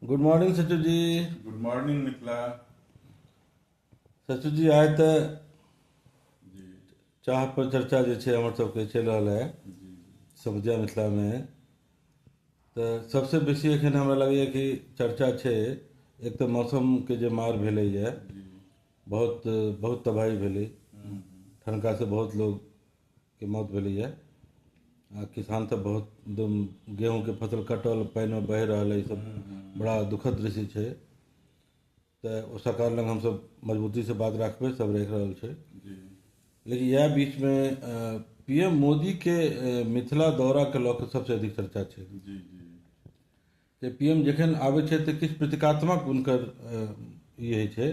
Good morning सचिव जी। Good morning Mithila. सचिव जी, आइ तऽ जी चाह पर चर्चा जे छै हमर सबके चलि रहल है जी समझिया मिथिलामे। तऽ सबसे बेसी एखन हमरा लगैए कि चर्चा छै, एक तऽ मौसमके जे मार भेलैए, जी बहुत बहुत तबाही भेलै, ठनकासँ बहुत लोकके मौत भेलैए आ किसान सब बहुत एकदम गेहूँके फसल कटल पानिमे बहि रहल है, ई सब बड़ा दुखद दृश्य छै। तऽ ओ सरकार लग हमसब मजबूतीसँ बात राखबै, सब राखि रहल छै। जी लेकिन इएह बीचमे पीएम मोदीके मिथिला दौराके लऽ कऽ सबसँ अधिक चर्चा छै। जी जी जे पीएम जखन आबै छै तऽ किछु प्रतीकात्मक हुनकर ई होइ छै,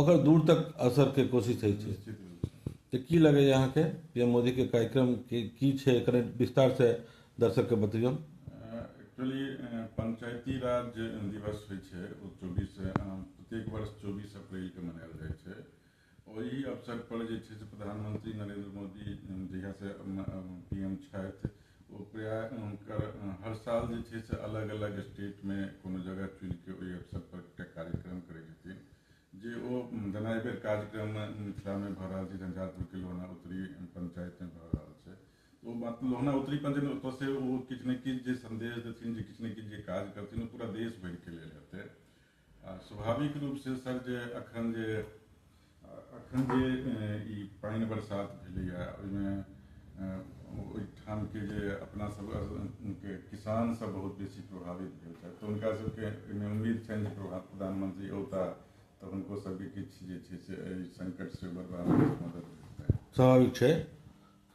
ओकर दूर तक असरके कोशिश होइ छै। निश्चित रूपसँ। तऽ की लगैए अहाँके पीएम मोदीके कार्यक्रम की छै, कनि विस्तारसँ दर्शकके बतैयौ। एक्चुअली पंचायती राज जे दिवस होइ छै ओ 24, प्रत्येक वर्ष 24 अप्रैलके मनायल जाइ छै। ओहि अवसर पर जे छै से प्रधानमंत्री नरेंद्र मोदी जहियासँ पीएम छथि, ओ प्राय हुनकर हर साल जे छै से अलग अलग स्टेटमे कोनो जगह चुनिके ओहि अवसर पर एकटा कार्यक्रम करै छथिन। जे ओ जेना एहि बेर कार्यक्रम मिथिलामे भऽ रहल छै, झंझारपुरके लोहना उत्तरी पंचायतमे भऽ रहल छै। ओ बात लोहना उत्तरी पंचायत, ओतऽसँ ओ किछु ने किछु जे संदेश देथिन, जे किछु ने किछु जे काज करथिन, ओ पूरा देश भरिके लेल हेतै। आ स्वाभाविक रूपसँ सर, जे अखन जे ई पानि बरसात भेलैए, ओहिमे ओहिठामके जे अपना सब के किसान सब बहुत बेसी प्रभावित भेल छथि, तऽ हुनका सबके एहिमे उम्मीद छनि जे प्रधानमंत्री औता तऽ हुनको सबके किछु जे छै से एहि संकटसँ उबरबामे मदद भेटतनि। स्वाभाविक छै,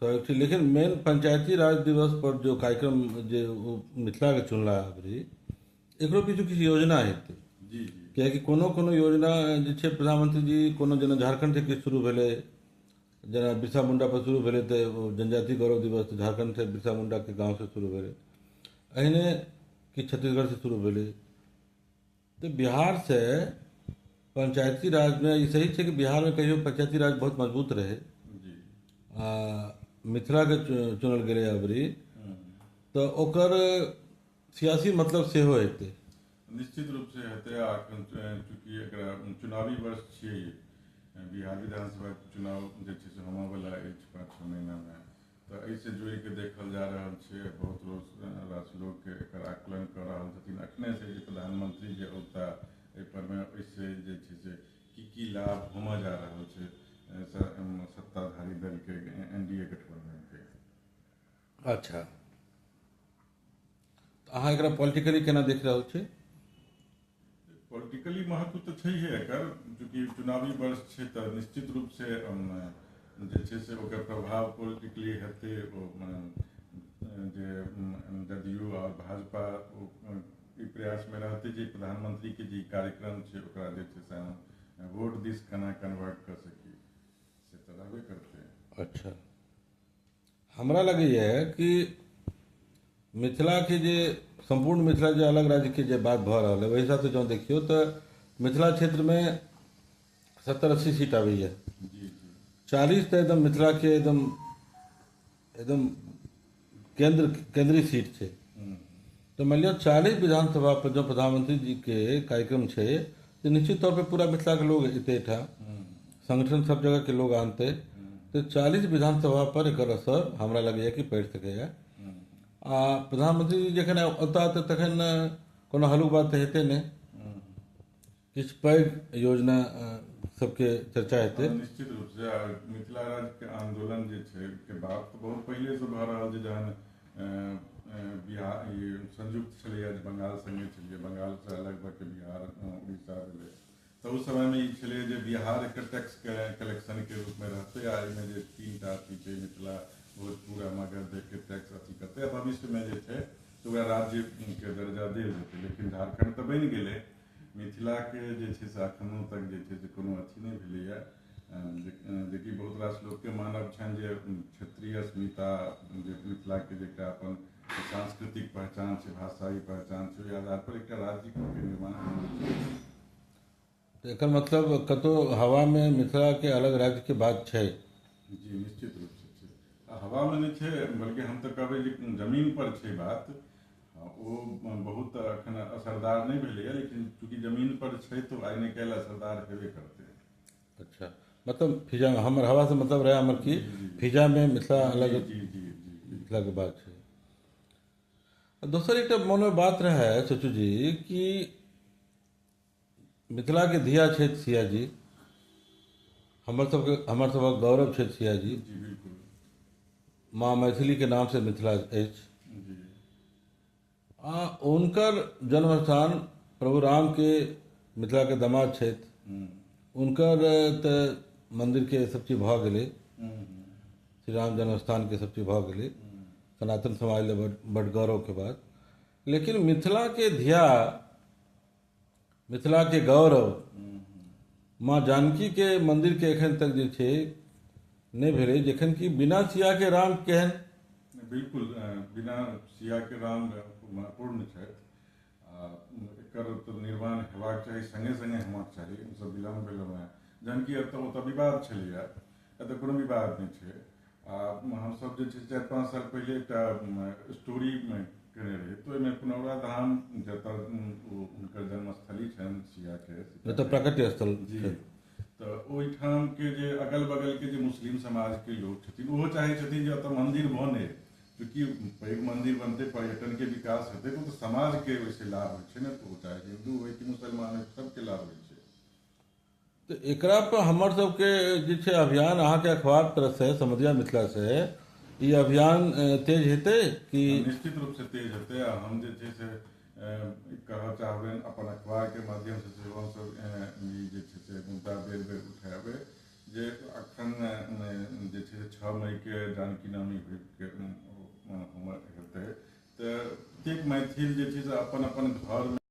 स्वाभाविक छै, लेकिन मेन पंचायती राज दिवस पर जो कार्यक्रम जे ओ मिथिलाके चुनला अबरी, एकरो पीछू किछु योजना हेतै। जी जी कियाकि कोनो कोनो योजना जे छै प्रधानमंत्री जी कोनो, जेना झारखण्डसँ किछु शुरू भेलै, जेना बिरसा मुण्डा पर शुरू भेलै तऽ ओ जनजाति गौरव दिवस तऽ झारखण्डसँ बिरसा मुण्डाके गाँवसँ शुरू भेलै, एहने कि छत्तीसगढ़सँ शुरू भेलै। तऽ बिहारसँ पंचायती राजमे ई सही छै कि बिहारमे कहियो पंचायती राज बहुत मजबूत रहै। आ मिथिलाके चुनल गेलै अबरी, तऽ ओकर सियासी मतलब सेहो हेतै। निश्चित रूपसँ हेतै। आ एखन चूँकि एकरा चुनावी वर्ष छियै, बिहार विधानसभा चुनाव जे छै से होमयवला अछि 5-6 महीनामे, तऽ एहिसँ जोड़िके देखल जा रहल छै। बहुत रोज रास लोकके एकर आकलन कऽ रहल छथिन एखनेसँ जे प्रधानमंत्री जे औता एहि परमे ओहिसँ जे छै से की की लाभ होमय जा रहल छै सत्ताधारी दलके, एनडीए गठबंधनके। अच्छा, तऽ अहाँ एकरा पॉलिटिकली केना देख रहल छी? पॉलिटिकली महत्व तऽ छैहे एकर। चूँकि चुनावी वर्ष छै तऽ निश्चित रूपसँ जे छै से ओकर प्रभाव पॉलिटिकली हेतै। ओ जे जदयू आओर भाजपा ओ ई प्रयासमे रहतै जे प्रधानमंत्रीके जे कार्यक्रम छै ओकरा जे छै से हम वोट दिस केना कन्वर्ट कऽ सकी, से तऽ रहबे करतै। अच्छा, हमरा लगैए कि मिथिलाके जे सम्पूर्ण मिथिला जे अलग राज्यके जे बात भऽ रहल है, ओहि हिसाबसँ जँ देखियौ तऽ मिथिला क्षेत्रमे 70-80 सीट आबैए। जी जी 40 तऽ एकदम मिथिलाके एकदम एकदम केंद्रीय सीट छै। तऽ मानि लिअ 40 विधानसभा पर जँ प्रधानमंत्री जीके कार्यक्रम छै तऽ निश्चित तौर पर पूरा मिथिलाके लोग एतै एहिठाम, संगठन सब जगहके लोग आनतै, तऽ 40 विधानसभा पर एकर असर हमरा लगैए कि पड़ि सकैए। आ प्रधानमंत्री जी जखन औता तऽ तखन कोनो हल्लुक बात तऽ हेतै नहि, किछु पैघ योजना सबके चर्चा हेतै। निश्चित रूपसँ। आ मिथिला राज्यके आंदोलन जे छै के बात तऽ बहुत पहिलेसँ भऽ रहल छै। जहन बिहार ई संयुक्त छलैए, बंगाल सङ्गे छलियै, बंगालसँ अलग भऽ के बिहार, उड़ीसा भेलै, तऽ ओहि समयमे ई छलैए जे बिहार एकर टैक्स कलेक्शनके रूपमे रहतै आ एहिमे जे 3 टा अथी छै, मिथिला, भोजपुर आ मगध के टैक्स अथी करतै आ भविष्यमे जे छै से ओकरा राज्यके दर्जा देल जेतै। लेकिन झारखण्ड तऽ बनि गेलै, मिथिलाके जे छै से एखनो तक जे छै से कोनो अथी नहि भेलैए। जेकि बहुत रास लोकके मानब छनि जे क्षेत्रीय अस्मिता जे मिथिलाके जे एकटा अपन सांस्कृतिक पहचान छै, भाषाई पहचान छै, ओहि आधार पर एकटा राज्यके निर्माण होना चाही। तऽ एकर मतलब कतहु हवामे मिथिलाके अलग राज्यके बात छै? जी, निश्चित रूपसँ छै। आ हवामे नहि छै, बल्कि हम तऽ कहबै जे जमीन पर छै बात। ओ ओ बहुत अखन असरदार नहि भेलैए, लेकिन चूँकि जमीन पर छै तऽ आइ ने काल्हि असरदार हेबे करतै। अच्छा, मतलब फिजा में हमर हवा से मतलब रहे हमर कि फिजा में मिथिला अलग जी जी जी मिथिला के बात छै। दोसर एकटा मोनमे बात रहै सोचू जी कि मिथिला के धिया छथि सिया जी, हमर सबक गौरव छथि सिया जी। जी बिल्कुल। माँ मैथिली के नाम से मिथिला अछि। जी। आ हुनकर जन्मस्थान प्रभु राम के मिथिला के दामाद छथि, हुनकर तऽ मंदिर के सब चीज भऽ गेलै, श्री राम जन्मस्थान के सब चीज भऽ गेलै, सनातन समाज ले बड़ गौरव के बात। लेकिन मिथिला के धिया, मिथिला के गौरव माँ जानकी के मंदिर के एखन तक जे छै नहि भेलै, जखन कि बिना सिया के राम केहन। बिल्कुल, बिना सिया के राम पूर्ण छथि। आ एकर तऽ निर्माण हेबाक चाही, सङ्गे सङ्गे हेबाक चाही, ओसभ विलम्ब भेल हँ। जहन कि एतऽ ओतऽ विवाद छलैए, एतऽ कोनो विवाद नहि छै। आ हमसभ जे छै 4-5 साल पहिले एकटा स्टोरी केने रही, तऽ ओहिमे पुनौरा धाम जतऽ हुनकर जन्मस्थली छनि सियाके, जतऽ प्राकट्य स्थल जी, तऽ ओहिठामके जे अगल बगलके जे मुस्लिम समाजके लोक छथिन ओहो चाहै छथिन जे एतऽ मन्दिर बने, चूँकि पैघ मन्दिर बनतै, पर्यटनके विकास हेतै, तऽ समाजके ओहिसँ लाभ होइ छै ने, तऽ ओ चाहे हिन्दू होइ कि मुसलमान होइ, सबके लाभ होइ छै। तऽ एकरा पर हमर सबके जे छै अभियान अहाँके अखबार तरफ से समदिया मिथिला से ई अभियान तेज हेतै कि? निश्चित रूप से तेज हेतै। आ हम जे छै से कहऽ चाहबनि अपन अखबारके माध्यमसँ सेहो हमसभ ई जे छै से मुद्दा बेर बेर उठेबै जे अखन जे छै से 6 मईके जानकी नवमी होइके हेतै, तऽ प्रत्येक मैथिल जे छै से अपन अपन घरमे